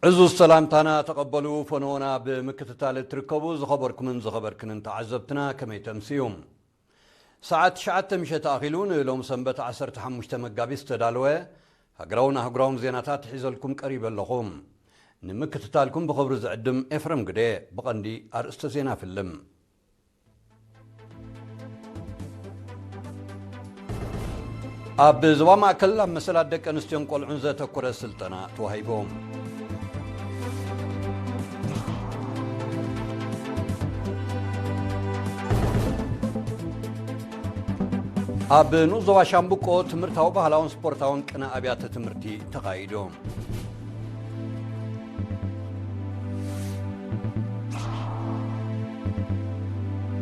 እዚ ሰላምታና ተቐበሉ። ፈነወና ብምክትታል እትርከቡ ዝኸበርኩምን ዝኸበርክንን ተዓዘብትና ከመይ ተምስዩ? ሰዓት ትሽዓተ ምሸት ኣኺሉ ንሎም ሰንበት ዓሰርተ ሓሙሽተ መጋቢት ዝተዳለወ ሃገራውን ኣህጉራውን ዜናታት ሒዘልኩም ቀሪበ ኣለኹ። ንምክትታልኩም ብኽብሪ ዝዕድም ኤፍረም ግደ። ብቐንዲ ኣርእስተ ዜና ፍልም። ኣብ ዞባ ማእከል ኣብ መሰላት ደቂ ኣንስትዮን ቆልዑን ዘተኮረ ስልጠና ተዋሂቦም። ኣብ ንኡስ ዞባ ሻምብቆ ትምህርታዊ፣ ባህላውን ስፖርታውን ቅነ ኣብያተ ትምህርቲ ተኻይዱ።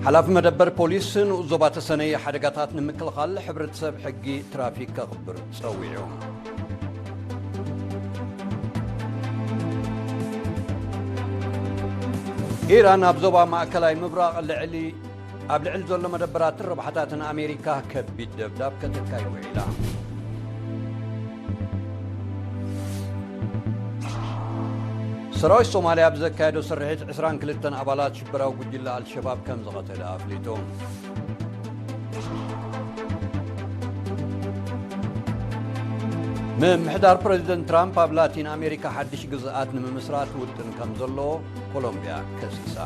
ሓላፊ መደበር ፖሊስ ንኡስ ዞባ ተሰነይ ሓደጋታት ንምክልኻል ሕብረተሰብ ሕጊ ትራፊክ ከኽብር ጸዊዑ። ኢራን ኣብ ዞባ ማእከላይ ምብራቕ ልዕሊ ኣብ ልዕሊ ዘሎ መደበራትን ረብሓታትን ኣሜሪካ ከቢድ ደብዳብ ከተካይድ ውዒላ። ሰራዊት ሶማልያ ኣብ ዘካየዶ ስርሒት ዕስራን ክልተን ኣባላት ሽበራዊ ጉጅለ ኣልሸባብ ከም ዝቐተለ ኣፍሊጡ። ምምሕዳር ፕረዚደንት ትራምፕ ኣብ ላቲን ኣሜሪካ ሓድሽ ግዝኣት ንምምስራት ውጥን ከም ዘሎ ኮሎምብያ ከሲሳ።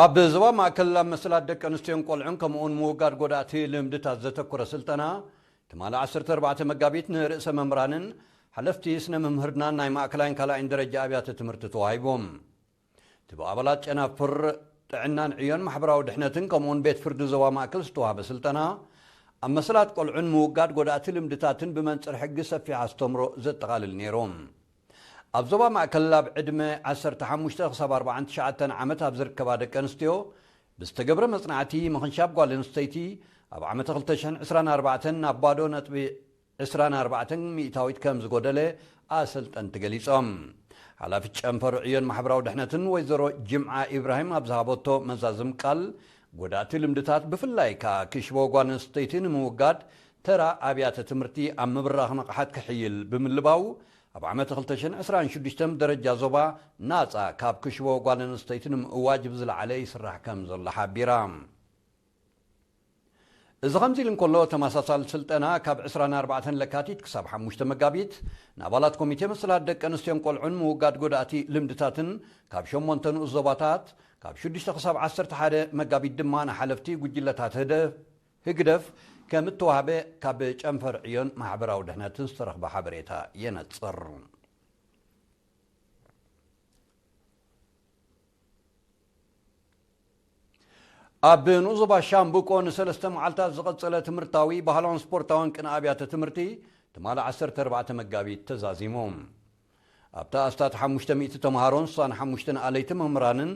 ኣብ ዞባ ማእከል ኣብ መሰላት ደቂ ኣንስትዮን ቆልዑን ከምኡውን ምውጋድ ጎዳእቲ ልምድታት ዘተኮረ ስልጠና ትማሊ ዓሰርተ ኣርባዕተ መጋቢት ንርእሰ መምህራንን ሓለፍቲ ስነ መምህርናን ናይ ማእከላይን ካልኣይን ደረጃ ኣብያተ ትምህርቲ ተዋሂቦም። እቲ ብኣባላት ጨናፍር ጥዕናን ዕዮን ማሕበራዊ ድሕነትን ከምኡውን ቤት ፍርዲ ዞባ ማእከል ዝተዋህበ ስልጠና ኣብ መሰላት ቆልዑን ምውጋድ ጎዳእቲ ልምድታትን ብመንጽር ሕጊ ሰፊሕ ኣስተምሮ ዘጠቓልል ነይሩ። ኣብ ዞባ ማእከል ኣብ ዕድመ ዓሰርተ ሓሙሽተ ክሳብ ኣርባዓን ትሽዓተን ዓመት ኣብ ዝርከባ ደቂ ኣንስትዮ ብዝተገብረ መጽናዕቲ ምኽንሻብ ጓል ኣንስተይቲ ኣብ ዓመተ ክልተ ሽሕን ዕስራን ኣርባዕተን ናብ ባዶ ነጥቢ ዕስራን ኣርባዕተን ሚእታዊት ከም ዝጎደለ ኣሰልጠንቲ ገሊጾም። ሓላፊት ጨንፈር ዕዮን ማሕበራዊ ድሕነትን ወይዘሮ ጅምዓ ኢብራሂም ኣብ ዝሃበቶ መዛዝም ቃል፣ ጎዳእቲ ልምድታት ብፍላይ ከኣ ክሽቦ ጓል ኣንስተይቲ ንምውጋድ ተራ ኣብያተ ትምህርቲ ኣብ ምብራኽ ንቕሓት ክሕይል ብምልባው፣ ኣብ ዓመት ክልተ ሽሕን ዕስራን ሽዱሽተን ደረጃ ዞባ ናጻ ካብ ክሽቦ ጓል ኣንስተይቲ ንምእዋጅ ብዝለዓለ ይስራሕ ከም ዘሎ ሓቢራ። እዚ ከምዚ ኢሉ እንከሎ፣ ተመሳሳሊ ስልጠና ካብ ዕስራን ኣርባዕተን ለካቲት ክሳብ ሓሙሽተ መጋቢት ንኣባላት ኮሚቴ መሰላት ደቂ ኣንስትዮን ቆልዑን ምውጋድ ጎዳእቲ ልምድታትን ካብ ሸሞንተ ንኡስ ዞባታት፣ ካብ ሽዱሽተ ክሳብ ዓሰርተ ሓደ መጋቢት ድማ ንሓለፍቲ ጉጅለታት ህደ-፣ ህግደፍ ከም እተዋህበ ካብ ጨንፈር ዕዮን ማሕበራዊ ድሕነትን ዝተረኽበ ሓበሬታ የነጽር። ኣብ ንኡስ ዞባ ሻምብቆ ንሰለስተ መዓልታት ዝቐጸለ ትምህርታዊ፣ ባህላውን ስፖርታውን ቅነ ኣብያተ ትምህርቲ ትማሊ ዓሰርተ ኣርባዕተ መጋቢት ተዛዚሙ። ኣብቲ ኣስታት ሓሙሽተ ሚእቲ ተምሃሮን ስሳን ሓሙሽተን ኣለይቲ መምህራንን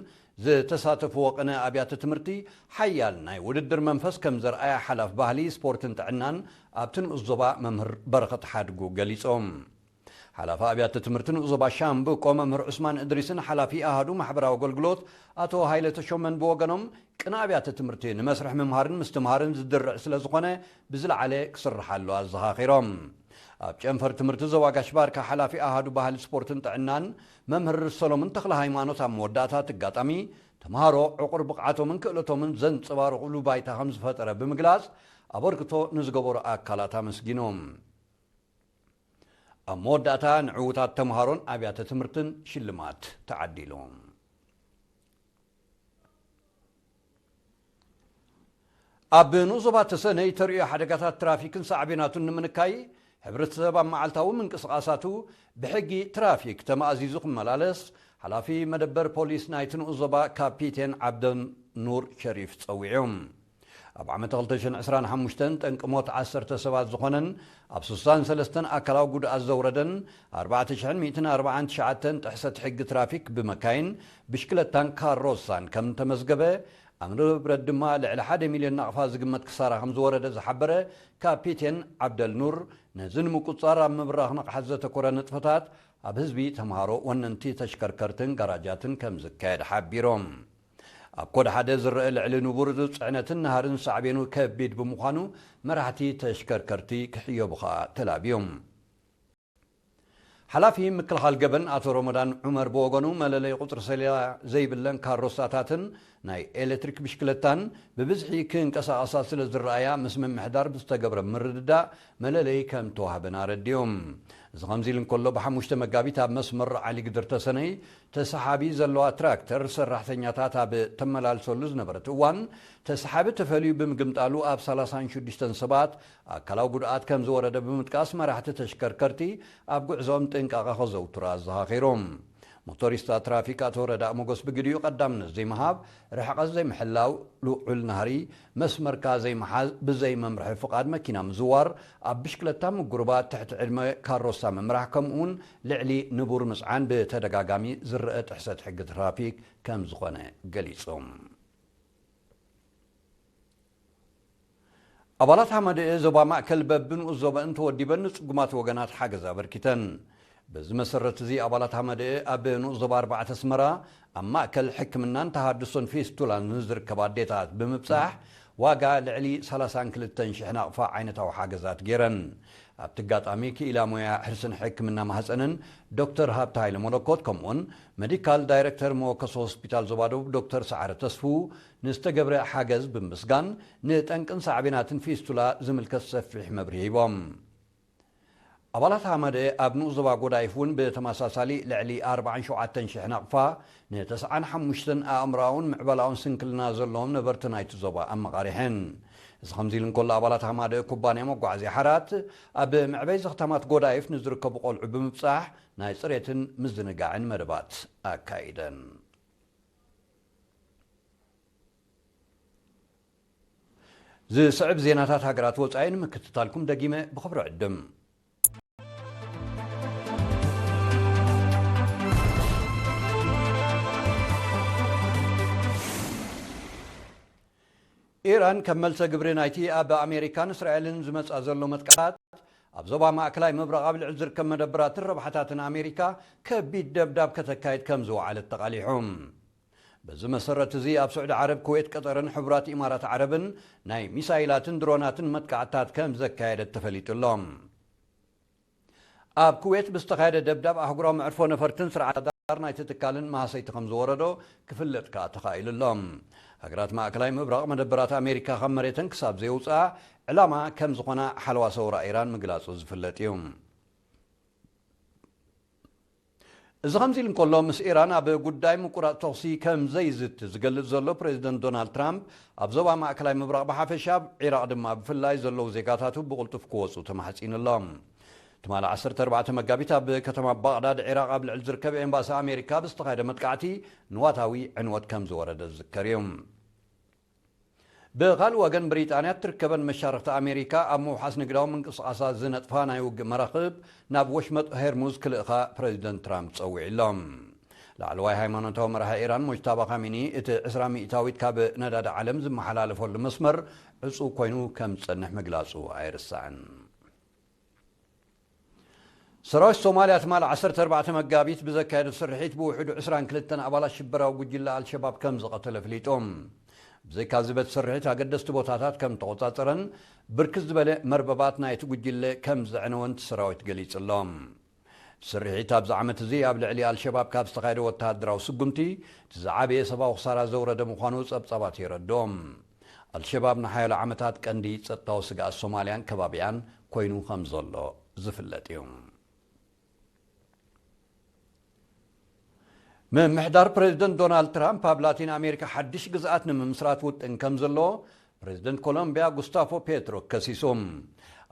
ዝተሳተፍዎ ቅነ ኣብያተ ትምህርቲ ሓያል ናይ ውድድር መንፈስ ከም ዘርኣያ ሓላፍ ባህሊ፣ ስፖርትን ጥዕናን ኣብቲ ንኡስ ዞባ መምህር በረኸት ሓድጉ ገሊጾም። ሓላፊ ኣብያተ ትምህርቲ ንኡስ ዞባ ሻምብቆ መምህር ዑስማን እድሪስን ሓላፊ ኣሃዱ ማሕበራዊ ኣገልግሎት ኣቶ ሃይለ ተሾመን ብወገኖም፣ ቅነ ኣብያተ ትምህርቲ ንመስርሕ ምምሃርን ምስትምሃርን ዝድርዕ ስለ ዝኾነ ብዝለዓለ ክስርሓሉ ኣዘኻኺሮም። ኣብ ጨንፈር ትምህርቲ ዞባ ጋሽ ባርካ ሓላፊ ኣሃዱ ባህሊ፣ ስፖርትን ጥዕናን መምህር ሰሎሙን ተኽለ ሃይማኖት ኣብ መወዳእታ እቲ ኣጋጣሚ፣ ተምሃሮ ዕቑር ብቕዓቶምን ክእለቶምን ዘንጸባርቑሉ ባይታ ከም ዝፈጠረ ብምግላጽ፣ ኣበርክቶ ንዝገበሩ ኣካላት ኣመስጊኖም። ኣብ መወዳእታ ንዕዉታት ተምሃሮን ኣብያተ ትምህርትን ሽልማት ተዓዲሉ። ኣብ ንኡስ ዞባ ተሰነይ ተርእዮ ሓደጋታት ትራፊክን ሳዕቤናቱን ንምንካይ፣ ሕብረተሰብ ኣብ መዓልታዊ ምንቅስቓሳቱ ብሕጊ ትራፊክ ተማእዚዙ ክመላለስ፣ ሓላፊ መደበር ፖሊስ ናይቲ ንኡስ ዞባ ካፒቴን ዓብደን ኑር ሸሪፍ ጸዊዑ። ኣብ ዓመት ክልተ ሽሕን ዕስራን ሓሙሽተን ጠንቂ ሞት ዓሰርተ ሰባት ዝኾነን ኣብ ስሳን ሰለስተን ኣካላዊ ጉድኣት ዘውረደን ኣርባዕተ ሽሕን ሚእትን ኣርባዓን ትሽዓተን ጥሕሰት ሕጊ ትራፊክ ብመካይን፣ ብሽክለታን ካሮሳን ከም ተመዝገበ፣ ኣብ ንብረት ድማ ልዕሊ ሓደ ሚልዮን ናቕፋ ዝግመት ክሳራ ከም ዝወረደ ዝሓበረ ካፒቴን ዓብደል ኑር፣ ነዚ ንምቁጽጻር ኣብ ምብራኽ ንቕሓት ዘተኮረ ንጥፈታት ኣብ ህዝቢ፣ ተምሃሮ፣ ወነንቲ ተሽከርከርትን ጋራጃትን ከም ዝካየድ ሓቢሮም። ኣብ ኮድ ሓደ ዝረአ ልዕሊ ንቡር ጽዕነትን ናህርን ሳዕቤኑ ከቢድ ብምዃኑ፣ መራሕቲ ተሽከርከርቲ ክሕየቡ ከኣ ተላብዮም። ሓላፊ ምክልኻል ገበን ኣቶ ረመዳን ዑመር ብወገኑ፣ መለለይ ቁጽሪ ሰሌዳ ዘይብለን ካሮሳታትን ናይ ኤሌክትሪክ ብሽክለታን ብብዝሒ ክንቀሳቐሳ ስለ ዝረኣያ፣ ምስ ምምሕዳር ብዝተገብረ ምርድዳእ መለለይ ከም ተዋህበን ኣረዲኦም። እዚ ከምዚ ኢሉ እንከሎ፣ ብሓሙሽተ መጋቢት ኣብ መስመር ዓሊ ግድር ተሰነይ ተሰሓቢ ዘለዋ ትራክተር ሰራሕተኛታት ኣብ ተመላልሰሉ ዝነበረት እዋን፣ ተሰሓቢ ተፈልዩ ብምግምጣሉ ኣብ ሰላሳን ሽዱሽተን ሰባት ኣካላዊ ጉድኣት ከም ዝወረደ ብምጥቃስ፣ መራሕቲ ተሽከርከርቲ ኣብ ጉዕዞኦም ጥንቃቐ ከዘውትሩ ኣዘኻኺሮም። ሞቶሪስታ ትራፊክ ኣቶ ረዳእ ሞገስ ብግዲኡ፣ ቀዳምነት ዘይምሃብ፣ ርሕቐት ዘይምሕላው፣ ልዑል ናህሪ፣ መስመርካ ዘይምሓዝ፣ ብዘይ መምርሒ ፍቓድ መኪና ምዝዋር፣ ኣብ ብሽክለታ ምጉርባት፣ ትሕቲ ዕድመ ካሮሳ ምምራሕ፣ ከምኡውን ልዕሊ ንቡር ምጽዓን ብተደጋጋሚ ዝረአ ጥሕሰት ሕጊ ትራፊክ ከም ዝኾነ ገሊጾም። ኣባላት ሃመደኤ ዞባ ማእከል በብንኡስ ዞባእን ተወዲበን ንጽጉማት ወገናት ሓገዝ ኣበርኪተን። በዚ መሰረት እዚ፣ ኣባላት ሃመደኤ ኣብ ንኡስ ዞባ ኣርባዕተ ኣስመራ ኣብ ማእከል ሕክምናን ተሃድሶን ፊስቱላን ንዝርከባ ኣዴታት ብምብጻሕ፣ ዋጋ ልዕሊ ሰላሳን ክልተን ሽሕ ናቕፋ ዓይነታዊ ሓገዛት ገይረን። ኣብቲ ኣጋጣሚ፣ ክኢላ ሞያ ሕርስን ሕክምና ማህጸንን ዶክተር ሃብተ ሃይለ መለኮት፣ ከምኡውን መዲካል ዳይረክተር መወከሲ ሆስፒታል ዞባ ደቡብ ዶክተር ሰዓረ ተስፉ፣ ንዝተገብረ ሓገዝ ብምስጋን፣ ንጠንቅን ሳዕቤናትን ፊስቱላ ዝምልከት ሰፊሕ መብርሂ ሂቦም። ኣባላት ሃመደ ኣብ ንኡስ ዞባ ጎዳይፍ እውን ብተመሳሳሊ ልዕሊ ኣርባዓን ሸውዓተን ሽሕ ናቕፋ ንተስዓን ሓሙሽተን ኣእምሮኣውን ምዕባላውን ስንክልና ዘለዎም ነበርቲ ናይቲ ዞባ ኣመቓሪሐን። እዚ ከምዚ ኢሉ እንከሎ፣ ኣባላት ሃማደ ኩባንያ መጓዓዝያ ሓራት ኣብ መዕበይ ዘኽታማት ጎዳይፍ ንዝርከቡ ቆልዑ ብምብጻሕ ናይ ጽሬትን ምዝንጋዕን መደባት ኣካይደን። ዝስዕብ ዜናታት ሃገራት ወጻኢ ንምክትታልኩም ደጊመ ብኽብሪ ዕድም። ኢራን ከም መልሰ ግብሪ ናይቲ ኣብ ኣሜሪካን እስራኤልን ዝመጽኣ ዘሎ መጥቃዕታት፣ ኣብ ዞባ ማእከላይ ምብራቕ ኣብ ልዕሊ ዝርከብ መደብራትን ረብሓታትን ኣሜሪካ ከቢድ ደብዳብ ከተካይድ ከም ዝወዓለት ተቓሊሑ። በዚ መሰረት እዚ፣ ኣብ ስዑዲ ዓረብ፣ ኩዌት፣ ቀጠርን ሕቡራት ኢማራት ዓረብን ናይ ሚሳይላትን ድሮናትን መጥቃዕትታት ከም ዘካየደት ተፈሊጡ ኣሎ። ኣብ ኩዌት ብዝተኻየደ ደብዳብ፣ ኣህጉራዊ መዕርፎ ነፈርትን ስርዓት ራዳር ናይቲ ትካልን መሃሰይቲ ከም ዝወረዶ ክፍለጥ ከኣ ተኻኢሉ ኣሎ። ሃገራት ማእከላይ ምብራቕ መደበራት ኣሜሪካ ካብ መሬተን ክሳብ ዘየውፅኣ ዕላማ ከም ዝኾና ሓለዋ ሰውራ ኢራን ምግላጹ ዝፍለጥ እዩ። እዚ ከምዚ ኢሉ እንከሎ፣ ምስ ኢራን ኣብ ጉዳይ ምቁራጽ ተኹሲ ከም ዘይዝቲ ዝገልጽ ዘሎ ፕሬዚደንት ዶናልድ ትራምፕ፣ ኣብ ዞባ ማእከላይ ምብራቕ ብሓፈሻ፣ ኣብ ዒራቕ ድማ ብፍላይ ዘለዉ ዜጋታቱ ብቕልጡፍ ክወጹ ተማሕጺኑ ኣሎ። ትማሊ ዓሰርተ ኣርባዕተ መጋቢት ኣብ ከተማ ባቕዳድ ዒራቕ ኣብ ልዕሊ ዝርከብ ኤምባሲ ኣሜሪካ ብዝተኻየደ መጥቃዕቲ ንዋታዊ ዕንወት ከም ዝወረደ ዝዝከር እዩ። ብኻልእ ወገን፣ ብሪጣንያ እትርከበን መሻርኽቲ ኣሜሪካ ኣብ ምውሓስ ንግዳዊ ምንቅስቓሳት ዝነጥፋ ናይ ውግእ መራኽብ ናብ ወሽመጥ ሄርሙዝ ክልእኻ ፕሬዚደንት ትራምፕ ጸዊዑ ኣሎ። ላዕለዋይ ሃይማኖታዊ መራሒ ኢራን ሞጅታባ ካሚኒ፣ እቲ ዕስራ ሚእታዊት ካብ ነዳዲ ዓለም ዝመሓላለፈሉ መስመር ዕጹው ኮይኑ ከም ዝጸንሕ ምግላጹ ኣይርሳዕን። ሰራዊት ሶማልያ ትማሊ ዓሰርተ ኣርባዕተ መጋቢት ብዘካየዶ ስርሒት ብውሕዱ ዕስራን ክልተን ኣባላት ሽበራዊ ጉጅለ ኣልሸባብ ከም ዝቐተለ ኣፍሊጡ። ብዘይካዚ በቲ ስርሒት ኣገደስቲ ቦታታት ከም ተቖጻጸረን ብርክት ዝበለ መርበባት ናይቲ ጉጅለ ከም ዘዕነወን እቲ ሰራዊት ገሊጹ ኣሎ። ስርሒት ኣብዚ ዓመት እዚ ኣብ ልዕሊ ኣልሸባብ ካብ ዝተኻየደ ወተሃደራዊ ስጉምቲ እቲ ዝዓበየ ሰብኣዊ ክሳራ ዘውረደ ምዃኑ ጸብጻባት የረድኦም። ኣልሸባብ ንሓያሎ ዓመታት ቀንዲ ጸጥታዊ ስግኣት ሶማልያን ከባቢኣን ኮይኑ ከም ዘሎ ዝፍለጥ እዩ። ምምሕዳር ፕሬዚደንት ዶናልድ ትራምፕ ኣብ ላቲን ኣሜሪካ ሓድሽ ግዝኣት ንምምስራት ውጥን ከም ዘሎ ፕሬዚደንት ኮሎምቢያ ጉስታፎ ፔትሮ ከሲሱ።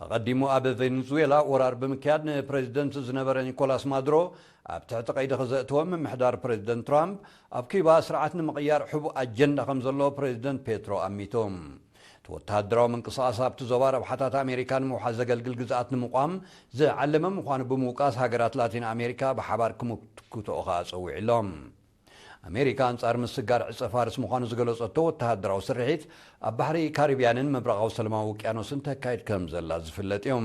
ኣቐዲሙ ኣብ ቬኔዙዌላ ወራር ብምክያድ ንፕሬዚደንት ዝነበረ ኒኮላስ ማዱሮ ኣብ ትሕቲ ቀይዲ ከዘእትዎ ምምሕዳር ፕሬዚደንት ትራምፕ፣ ኣብ ኪዩባ ስርዓት ንምቕያር ሕቡእ ኣጀንዳ ከም ዘሎ ፕሬዚደንት ፔትሮ ኣሚቱ። እቲ ወተሃደራዊ ምንቅስቓስ ኣብቲ ዞባ ረብሓታት ኣሜሪካ ንምውሓስ ዘገልግል ግዝኣት ንምቋም ዝዓለመ ምዃኑ ብምውቃስ፣ ሃገራት ላቲን ኣሜሪካ ብሓባር ክምክትኦ ከኣ ጸዊዑ ኣሎ። ኣሜሪካ ኣንጻር ምስጋር ዕጸ ፋርስ ምዃኑ ዝገለጸቶ ወተሃደራዊ ስርሒት፣ ኣብ ባሕሪ ካሪብያንን ምብራቓዊ ሰላማዊ ውቅያኖስን ተካይድ ከም ዘላ ዝፍለጥ እዩ።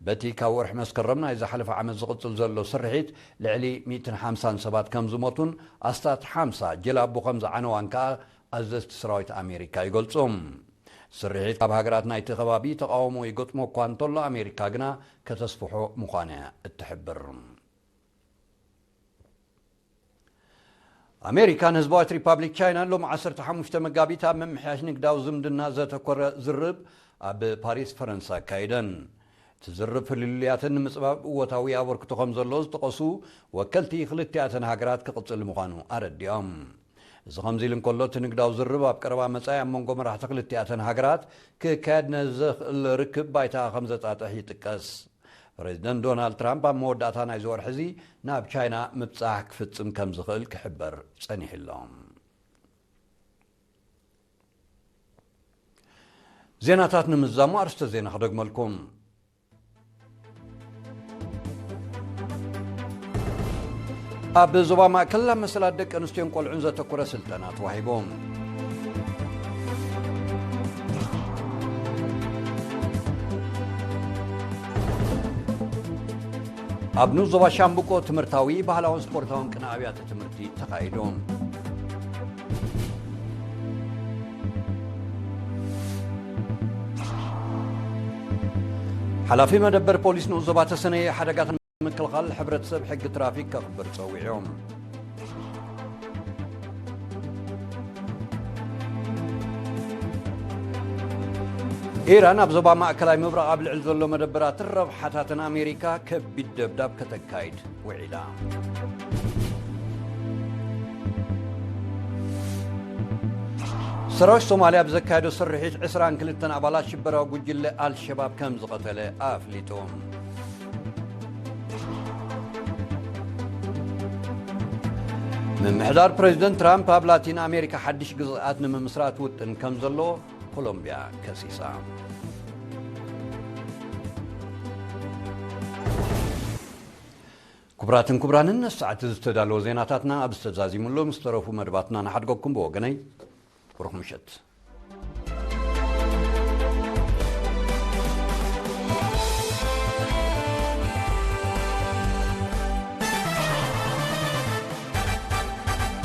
በቲ ካብ ወርሒ መስከረም ናይ ዝሓለፈ ዓመት ዝቕጽል ዘሎ ስርሒት፣ ልዕሊ ሚእትን ሓምሳን ሰባት ከም ዝሞቱን ኣስታት ሓምሳ ጀላቡ ከም ዝዓነዋን ከኣ ኣዘዝቲ ሰራዊት ኣሜሪካ ይገልጹ። ስርሒት ካብ ሃገራት ናይቲ ከባቢ ተቓውሞ ይገጥሞ እኳ እንተሎ፣ ኣሜሪካ ግና ከተስፍሖ ምዃና እያ እትሕብር። ኣሜሪካን ህዝባዊት ሪፓብሊክ ቻይናን ሎም ዓሰርተ ሓሙሽተ መጋቢት ኣብ ምምሕያሽ ንግዳዊ ዝምድና ዘተኮረ ዝርብ ኣብ ፓሪስ ፈረንሳ ኣካይደን። እቲ ዝርብ ፍልልያትን ንምጽባብ እወታዊ ኣበርክቶ ከም ዘሎ ዝጠቐሱ ወከልቲ ክልቲኣተን ሃገራት ክቕጽል ምዃኑ ኣረዲኦም። እዚ ከምዚ ኢሉ እንከሎ፣ እቲ ንግዳዊ ዝርብ ኣብ ቀረባ መጻኢ ኣብ መንጎ መራሕቲ ክልቲኣተን ሃገራት ክካየድ ንዝኽእል ርክብ ባይታ ከም ዘጣጥሕ ይጥቀስ። ፕሬዚደንት ዶናልድ ትራምፕ ኣብ መወዳእታ ናይዚ ወርሒ እዚ ናብ ቻይና ምብጻሕ ክፍጽም ከም ዝኽእል ክሕበር ጸኒሑ ኣሎ። ዜናታት ንምዛሙ ኣርስተ ዜና ክደግመልኩም። ኣብ ዞባ ማእከል ኣብ መሰላት ደቂ ኣንስትዮን ቆልዑን ዘተኮረ ስልጠና ተዋሂቡ። ኣብ ንኡስ ዞባ ሻምብቆ ትምህርታዊ፣ ባህላውን ስፖርታውን ቅነ ኣብያተ ትምህርቲ ተኻይዱ። ሓላፊ መደበር ፖሊስ ንኡስ ዞባ ተሰነየ፣ ሓደጋታት ንምክልኻል ሕብረተሰብ ሕጊ ትራፊክ ከኽብር ጸዊዑ። ኢራን ኣብ ዞባ ማእከላይ ምብራቕ ኣብ ልዕሊ ዘሎ መደበራትን ረብሓታትን ኣሜሪካ ከቢድ ደብዳብ ከተካይድ ውዒላ። ሰራዊት ሶማልያ ኣብ ዘካየዶ ስርሒት ዕስራን ክልተን ኣባላት ሽበራዊ ጉጅለ ኣልሸባብ ከም ዝቐተለ ኣፍሊጡ። ምምሕዳር ፕሬዚደንት ትራምፕ ኣብ ላቲን ኣሜሪካ ሓድሽ ግዝኣት ንምምስራት ውጥን ከም ዘሎ ኮሎምብያ ከሲሳ። ክቡራትን ክቡራንን፣ ነዚ ሰዓት እዚ ዝተዳለወ ዜናታትና ኣብ ዝተዛዚሙሉ፣ ምስ ተረፉ መደባትና ንሓድገኩም። ብወገነይ፣ ብሩኽ ምሸት።